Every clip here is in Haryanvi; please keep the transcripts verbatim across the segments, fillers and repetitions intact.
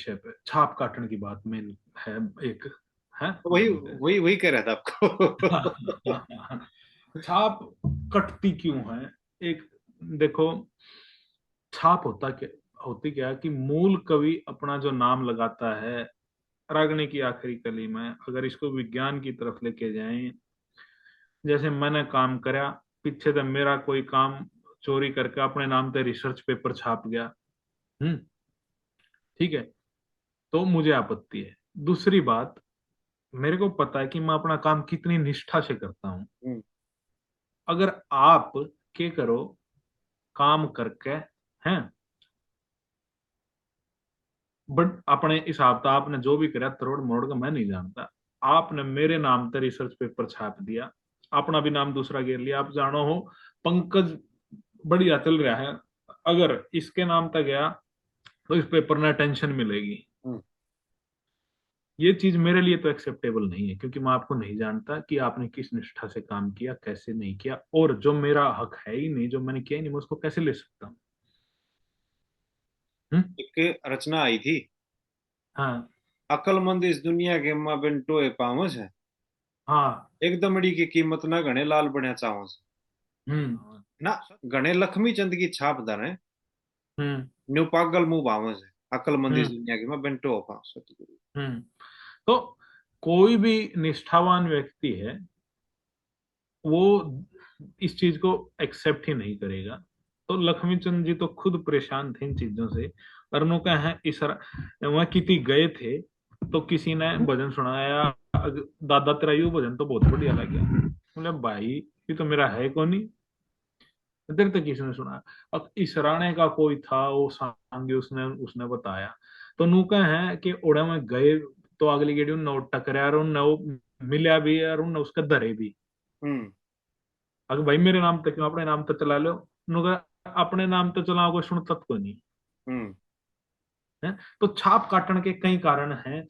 विषय पे, छाप काटने की बात मेन है एक, है। तो वही वही वही कह रहा था आपको। छाप कटती क्यों है? एक देखो, छाप होता क्या, होती क्या कि मूल कवि अपना जो नाम लगाता है रागनी की आखिरी कली में, अगर इसको विज्ञान की तरफ लेके जाएं, जैसे मैंने काम करया, पीछे से मेरा कोई काम चोरी करके अपने नाम पे रिसर्च पेपर छाप गया, हम्म, ठीक है, तो मुझे आपत्ति है। दूसरी बात, मेरे को पता है कि मैं अपना काम कितनी निष्ठा से करता हूँ। हम्म। अगर आप के करो काम करके, हैं, बट अपने हिसाब तो आपने जो भी करा तरोड़ मरोड़ का मैं नहीं जानता, आपने मेरे नाम पे रिसर्च पेपर छाप दिया, अपना भी नाम दूसरा गेर लिया, आप जानो हो पंकज बढ़िया चल रहा है, अगर इसके नाम तक गया तो इस पेपर ने अटेंशन मिलेगी। हम्म। ये चीज मेरे लिए तो एक्सेप्टेबल नहीं है, क्योंकि मैं आपको नहीं जानता कि आपने किस निष्ठा से काम किया, कैसे नहीं किया, और जो मेरा हक है ही नहीं, जो मैंने किया ही नहीं, मैं उसको कैसे ले सकता हूँ? हम्म? एक रचना आई थी, हाँ अकलमंद इस दुनिया के माँ बिन टोए पावस है। हाँ एक दमड़ी की कीमत ना घणे लाल बण्या चावस। हम्म ना घणे लक्ष्मी चंद की छाप धरे, हम्म न्यू पागल मुंह भावस है। अकलमंद इस हम्म। दुनिया के माँ बिन टोए पावस, सतगुरु। हम्म। तो कोई भी निष्ठावान व्यक्ति है, वो इस चीज को एक्सेप्ट ही नहीं करेगा। तो लक्ष्मी चंद जी तो खुद परेशान थे इन चीजों से। और उन्होंने कहा है, इस र-, वहाँ किती गए थे तो किसी ने भजन सुनाया, "अग-, दादा तेरा यो भजन तो बहुत बढ़िया लग गया।" बोले, "भाई, ये तो मेरा है को नहीं, तेरे तक किसने सुना?" अब इस राणे का कोई था, वो सांगे उसने उसने बताया। तो नू कहे है कि ओड़े में गए तो अगली गेड़ी उनने वो टकराया और उनने वो मिला भी और उनने उसके धरे भी। हम्म अगर भाई मेरे नाम तक क्यों, अपने नाम तक चला लो। नू कहे, अपने नाम तक चलाओ, कोई सुनता तो कोई नहीं। हम्म है। तो छाप काटण के कई कारण हैं,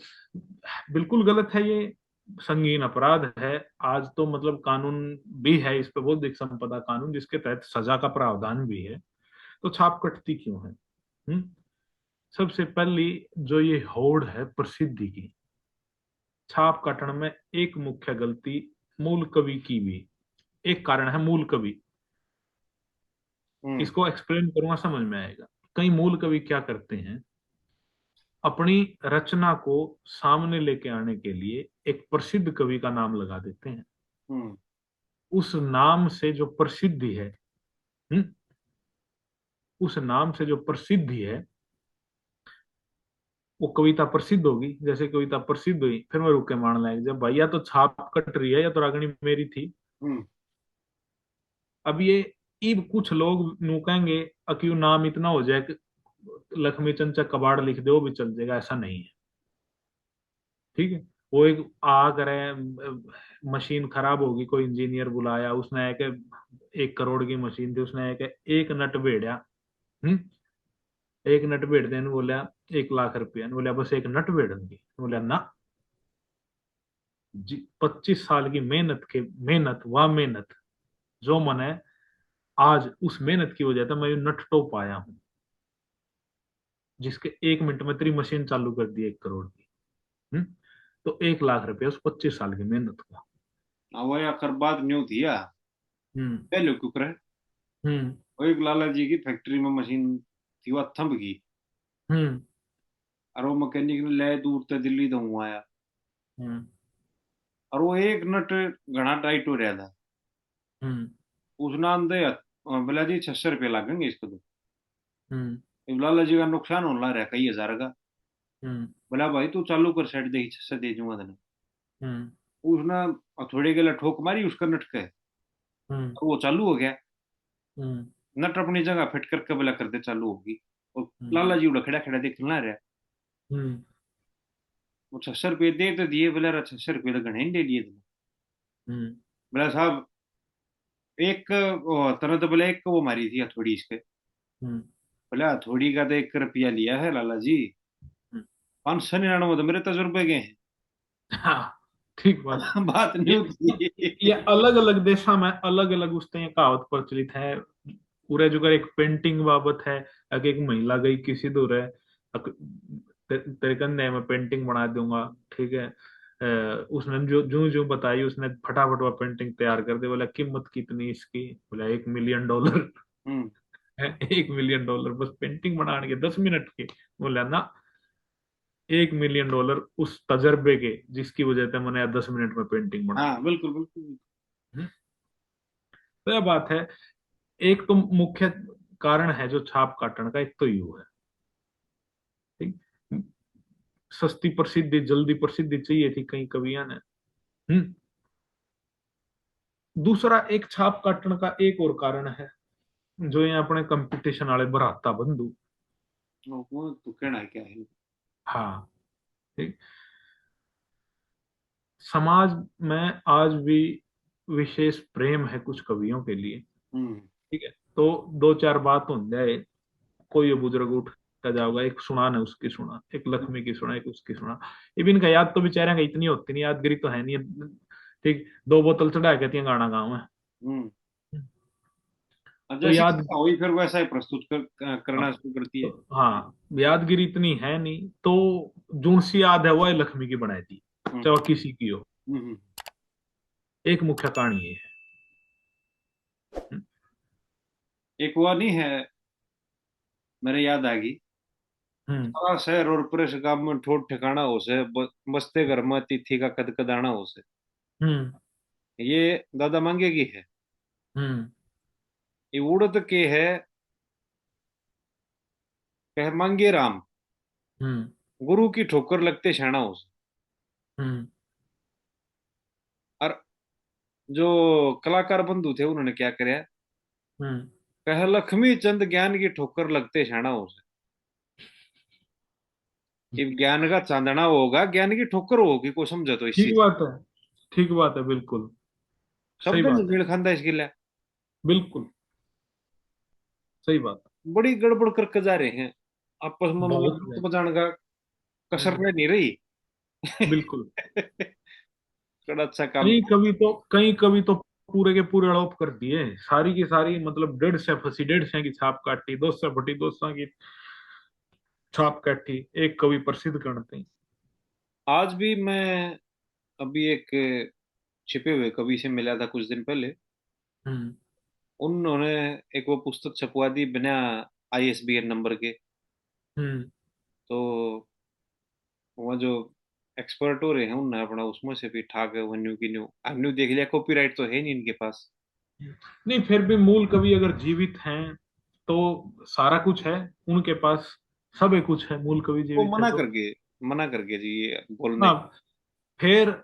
बिल्कुल गलत है, ये संगीन अपराध है। आज तो मतलब कानून भी है इस पे, बौद्धिक संपदा कानून, जिसके तहत सजा का प्रावधान भी है। तो छाप कटती क्यों है? हम्म, सबसे पहली जो ये होड़ है प्रसिद्धि की, छाप काटण में एक मुख्य गलती मूल कवि की भी, एक कारण है मूल कवि। हम्म इसको एक्सप्लेन करूंगा, समझ में आएगा। कई मूल कवि क्या करते हैं, अपनी रचना को सामने लेके आने के लिए एक प्रसिद्ध कवि का नाम लगा देते हैं। हम्म उस नाम से जो प्रसिद्धि है, हम्म, उस नाम से जो प्रसिद्धि है, वो कविता प्रसिद्ध होगी। जैसे कविता प्रसिद्ध हुई, फिर मैं रुके मान लायक, जब भाई या तो छाप कट रही है या तो रागनी मेरी थी। हम्म अब ये इब कुछ लोग नू कहेंगे, "अक्यू नाम इतना हो जाए कि लक्ष्मी चंद चा कबाड़ लिख दे, वो भी चल जाएगा।" ऐसा नहीं है, ठीक है। वो एक आ करे, मशीन खराब होगी, कोई इंजीनियर बुलाया, उसने एक एक करोड़ की मशीन थी, उसने एक एक नट भेड़या, हम्म, एक नट भेड़ देने बोला एक लाख रुपया, बोला बस एक नट भेड़न की, बोला ना, जी, पच्चीस साल की मेहनत के, मेहनत, वह मेहनत जो मैंने आज उस मेहनत की वजह से मैं ये नट टॉप आया हूँ, जिसके एक मिनट में तेरी मशीन चालू कर दी एक करोड़ की। हम्म, तो एक लाख रुपया उस पच्चीस साल की मेहनत का। आवा या कर बात न्यू थी या हम्म पहले क्यों करे? हम्म वो एक लाला जी की फैक्ट्री में मशीन थी, वो थंब गई। हम्म और वो मैकेनिक ने ले दूर ते दिल्ली तो हूँ आया। हम्म और वो एक नट घना टाइट हो रहा था। हम्म उसने आंदे हथ-, बोला, "जी, छह सौ रुपये लगेंगे इसको तो।" हम्म इब लाला जी का नुकसान होने लग रहा कई हजार का। हम्म बोला, "भाई, तू चालू कर सेट, देखी, छह सौ दे दूंगा तने।" हम्म उसने हथौड़े के लिए ठोक मारी उसका नट के, हम्म और वो चालू हो गया। हम्म नट अपनी जगह फिट करके बोला, "कर दे, चालू होगी।" और हम्म। लाला जी उड़ा खड़ा खड़ा देखने लग रहा। हम्म वो छह सौ रुपये दे तो दिए, बोला, "छह सौ रुपये तो घणे ही ले लिए तने।" हम्म बोला, "साहब, एक वो, तने तो बोला एक वो मारी थी हथौड़ी इसके।" हम्म बोला, "हथौड़ी का तो एक रुपया लिया है लाला जी, हम्म। पाँच सौ निन्यानवे तो मेरे तजुर्बे के हैं।" हाँ, ठीक बात। बात नहीं होती। ये अलग अलग देशा में अलग अलग उस तरह कहावत प्रचलित है। उरे जो एक पेंटिंग बाबत है, अक एक महिला गई किसी दो रे, अक ते, तेरे कंधे में पेंटिंग बना दूंगा, ठीक है। अ, उसने जो, जो, जो बताई, उसने फटाफट वह पेंटिंग तैयार कर दी। बोला, "कीमत कितनी इसकी?" बोला, "एक मिलियन डॉलर।" हम्म। "हैं, एक मिलियन डॉलर बस पेंटिंग बनाने के, दस मिनट के?" बोला, "ना, एक मिलियन डॉलर उस तजर्बे के, जिसकी वजह से मैंने दस मिनट में पेंटिंग बनाई।" हाँ, बिल्कुल, बिल्कुल। हम्म। तो यह बात है, एक तो मुख्य कारण है जो छाप काटने का, एक तो यू है, ठीक? सस्ती प्रसिद्धि, जल्दी प्रसिद्धि चाहिए थी कई कवियां ने। हम्म। दूसरा, एक छाप काटने का एक और कारण है, जो ये अपने कंपटीशन वाले भ्राता बंधु। वो, वो तो कहना क्या है? हाँ, ठीक। समाज में आज भी विशेष प्रेम है कुछ कवियों के लिए, हम्म। ठीक है। तो दो चार बात हो जाए, कोई बुजुर्ग उठ के जाओगा, एक सुना ने उसकी सुना, एक लक्ष्मी की सुना, एक उसकी सुना। इब इनका याद तो बेचारियां का इतनी होती नहीं, यादगिरी तो है नहीं, ठीक। दो बोतल चढ़ा के तियां गाना गावे। हम्म। और तो जैसे याद इच्छा हुई, फिर वैसा ही प्रस्तुत कर, अ, करना हाँ। शुरू करती है। तो, हाँ, यादगिरी इतनी है नहीं, तो जोन सी याद है, वह लक्ष्मी की बनाई दी, हम्म। चाहे वह किसी की हो। हम्म, हम्म। एक मुख्य कहानी ये है। हम्म। एक वो नहीं है, मेरे याद आ गई। हम्म। सारा शहर और प्रेस गांव में ठोर ठिकाना हो से, ब-, बसते घर में अतिथि का कद कदाना हो से। हम्म। ये दादा मांगे की है। हम्म। ये उड़द के है, कह मांगे राम, हम्म। गुरु की ठोकर लगते शाना हो से। हम्म। और जो कलाकार बंधु थे, उन्होंने क्या करया? हम्म। कह लक्ष्मी चंद ज्ञान की ठोकर लगते शाना हो से। इब ज्ञान का चांदना होगा, ज्ञान की ठोकर होगी, को समझे तो इसी। ठीक बात है, ठीक बात है, बिल्कुल। शब्द सही बात नहीं है। मेल खांदा इसके लिए। बिल्कुल सही बात है। बड़ी गड़बड़ करके जा रहे हैं आपस में, बहुत मतलब, है। बजान का कसर हम्म। रह नहीं रही। बिल्कुल। बड़ा अच्छा काम। कई कवि तो, कई कवि तो पूरे के पूरे अलोप कर दिए, सारी की सारी, मतलब, डेढ़ सौ फंसी डेढ़ सौ की छाप काटी, दो सौ फटी दो सौ की छाप काटी, एक कवि प्रसिद्ध करते। आज भी मैं अभी एक छिपे हुए कवि से मिला था कुछ दिन पहले। हम्म। उन्होंने एक वो पुस्तक छपवा दी बिना आईएसबीएन नंबर के। हम्म। तो वहाँ जो एक्सपर्ट हो रहे हैं, उनने अपना उसमें से भी ठाक है, वो न्यू की न्यू, आ, न्यू देख लिया, कॉपीराइट तो है नहीं इनके पास। नहीं, फिर भी मूल कवि अगर जीवित हैं तो सारा कुछ है उनके पास, सब कुछ है। मूल कवि वो जीवित मना है तो करके, मना करके जी ये बोलने। हाँ, फिर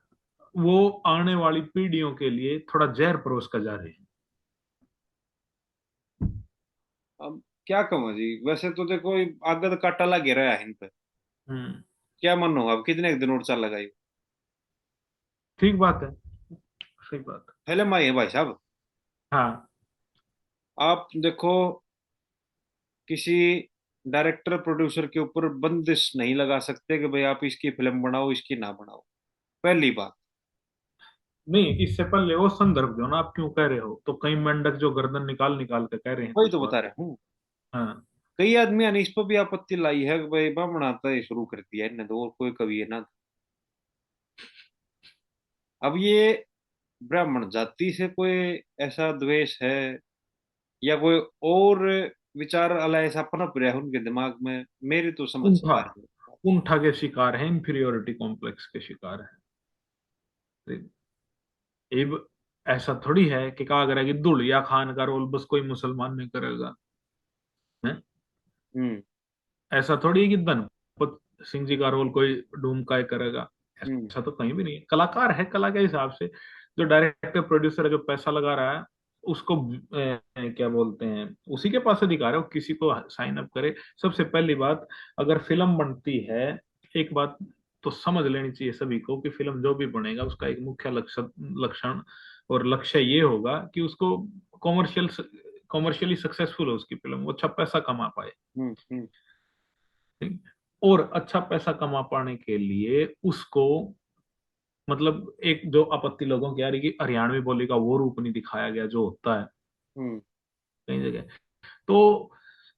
वो आने वाली पीढ़ियों के लिए थोड़ा जहर परोस कर जा रहे हैं। अब क्या कहूँ जी, वैसे तो देखो, ये आगे तो काटा लगे रहा है इन पे। हम्म। क्या मानो, अब कितने एक दिन और चल लगाई? ठीक बात है, सही बात है। फिल्म आई है भाई साहब। हाँ। आप देखो, किसी डायरेक्टर प्रोड्यूसर के ऊपर बंदिश नहीं लगा सकते कि भाई आप इसकी फिल्म बनाओ, इसकी ना बनाओ। पहली बात। नहीं, इससे पहले वो संदर्भ जो ना आप क्यों कह रहे हो, तो कई मंडक जो गर्दन निकाल निकाल के कह रहे हैं, वही तो बता रहा हूँ। हाँ। कई आदमी ने इस पर भी आपत्ति लाई है कि भाई ब्राह्मण आता ही शुरू कर दिया इनने तो, और कोई कवि है ना। अब ये ब्राह्मण जाति से कोई ऐसा द्वेष है या कोई और विचार वाला ऐसा पनप रहा है उनके दिमाग में, मेरी तो समझ से कुंठा, बाहर है। कुंठा के शिकार है, इन्फीरियोरिटी कॉम्प्लेक्स के शिकार है। इब ऐसा थोड़ी है कि कहा करेगा कि धुलिया खान का रोल बस कोई मुसलमान नहीं करेगा, हैं? हम्म। ऐसा थोड़ी है कि धनपत सिंह जी का रोल कोई डूम का ही करेगा, हम्म। ऐसा तो कहीं भी नहीं है। कलाकार है, कला के हिसाब से जो डायरेक्टर प्रोड्यूसर जो पैसा लगा रहा है उसको, ए, क्या बोलते हैं, उसी के पास अधिकार है, वो किसी को साइन अप करे। सबसे पहली बात, अगर फिल्म बनती है, एक बात तो समझ लेनी चाहिए सभी को कि फिल्म जो भी बनेगा उसका एक मुख्य लक्ष्य, लक्षण और लक्ष्य ये होगा कि उसको कमर्शियल, कमर्शियली सक्सेसफुल हो उसकी फिल्म, वो अच्छा पैसा कमा पाए। हम्म, हम्म। ठीक? और अच्छा पैसा कमा पाने के लिए उसको, मतलब, एक जो आपत्ति लोगों की आ रही कि हरियाणवी बोली का वो रूप नहीं दिखाया गया जो होता है हम्म। कई जगह, तो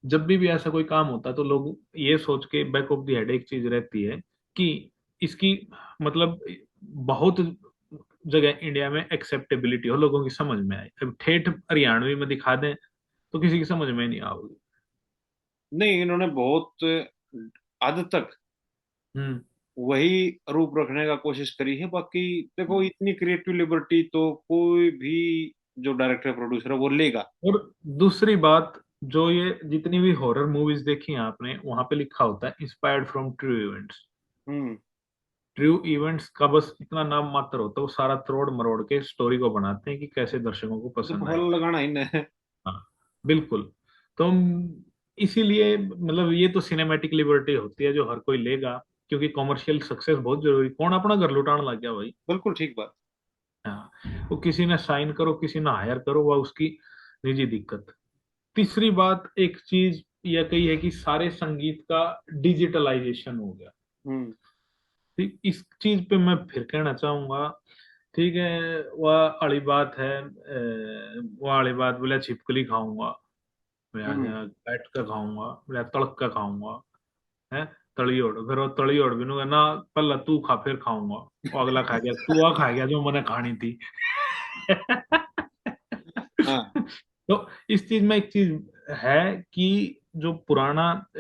जब भी भी ऐसा कोई काम होता है तो लोग ये सोच के back of the head एक चीज रहती है कि इसकी, मतलब, बहुत जगह इंडिया में एक्सेप्टेबिलिटी हो, लोगों की समझ में आए। अब ठेठ हरियाणवी में दिखा दें तो किसी की समझ में नहीं आओगी। नहीं, इन्होंने बहुत हद तक हम्म वही रूप रखने का कोशिश करी है। बाकी देखो, इतनी क्रिएटिव लिबर्टी तो कोई भी जो डायरेक्टर प्रोड्यूसर है वो लेगा। और दूसरी बात, जो ये जितनी भी हॉरर मूवीज देखी हैं आपने, वहां पे लिखा होता है inspired from true events। Hmm true events का बस इतना नाम मात्र होता है, वो सारा त्रोड़ मरोड़ के स्टोरी को बनाते हैं कि कैसे दर्शकों को तो पसंद आए। फल लगाना ही नहीं। हाँ, बिल्कुल। तो हम इसीलिए, मतलब, ये तो सिनेमैटिक लिबर्टी होती है जो हर कोई लेगा, क्योंकि कमर्शियल सक्सेस बहुत जरूरी। कौन अपना घर लुटाने लग गया भाई? बिल्कुल ठीक बात। हाँ, वो किसी ने साइन करो, किसी ने हायर करो, वह उसकी निजी दिक्कत। तीसरी बात, एक चीज यह कही है कि सारे संगीत का डिजिटलाइजेशन हो गया। हम्म ठीक, इस चीज पे मैं फिर कहना चाहूंगा, ठीक है, वह वाली बात है, अ, वह वाली बात, बोला, छिपकली खाऊंगा मैं, आज हम्म बैठ कर खाऊंगा, बोला, तड़क कर खाऊंगा, है, तली ओढ़, फिर वो तली ओढ़ भी ना, पहला तू खा, फिर खाऊंगा। वो अगला खा गया, तू आ खा गया जो मैंने खानी थी। हाँ तो इस चीज में एक चीज है कि जो पुराना, अ,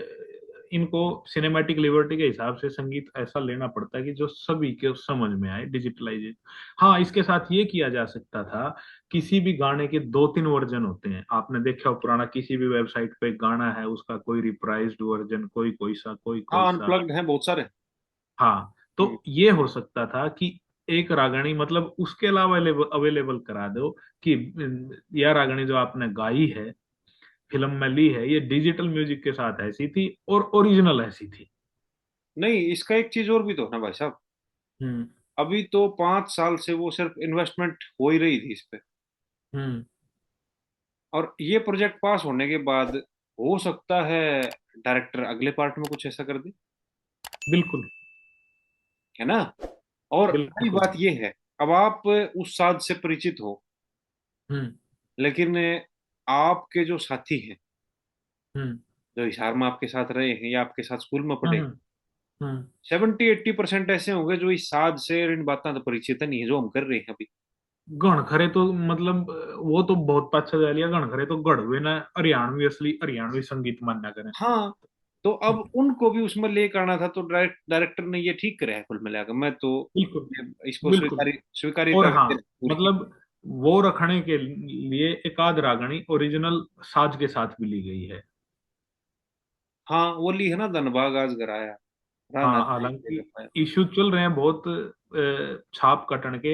इनको सिनेमैटिक लिबर्टी के हिसाब से संगीत ऐसा लेना पड़ता है कि जो सभी के समझ में आए, डिजिटलाइजेशन। हाँ, इसके साथ ये किया जा सकता था, किसी भी गाने के दो तीन वर्जन होते हैं, आपने देखा हो पुराना किसी भी वेबसाइट पे गाना है, उसका कोई रिप्राइज्ड वर्जन, कोई कोई सा, कोई कोई हाँ सा। अनप्लग्ड है बहुत सारे। हाँ, तो हम्म। ये हो सकता था कि एक रागनी, मतलब, उसके अलावा अवेलेबल करा दो कि, अम, यह रागनी जो आपने गाई है, फिल्म में ली है, ये डिजिटल म्यूजिक के साथ ऐसी थी और ओरिजिनल ऐसी थी। नहीं, इसका एक चीज और भी तो है ना भाई साहब। हम्म अभी तो पांच साल से वो सिर्फ इन्वेस्टमेंट हो ही रही थी इस पे, हम्म और ये प्रोजेक्ट पास होने के बाद हो सकता है डायरेक्टर अगले पार्ट में कुछ ऐसा कर दे, बिल्कुल। है ना। और बिल्कुल। पहली बात ये है, अब आप उस साज से परिचित हो, हम्म लेकिन आपके जो साथी हैं, हम्म जो हिसार में आपके साथ रहे हैं या आपके साथ स्कूल में पढ़े, हम्म हम्म सेवेंटी एट्टी परसेंट ऐसे होंगे जो इस साज से और इन बातों से परिचित नहीं है जो हम कर रहे हैं अभी। घण खरे तो, मतलब, वो तो बहुत पाछा जा लिया, घण खरे तो घड़वे ना हरियाणवी, असली हरियाणवी संगीत मान्या करें। हाँ, तो अब उनको भी उसमें लेकर आना था, तो डायरेक्ट डायरेक्टर ने ये ठीक करा है कुल मिलाकर। मैं तो बिल्कुल। ये इसको बिल्कुल। स्वीकारी स्वीकारी और करके हाँ, पूरी मतलब, वो रखने के लिए एक आध रागनी ओरिजिनल साज के साथ भी ली गई है। हाँ, वो ली है ना, धनबाग आज घर आया, राह हाँ, ना जाए हालांकि तेरे पाया। इशू चल रहे हैं बहुत, अ, छाप कटन के,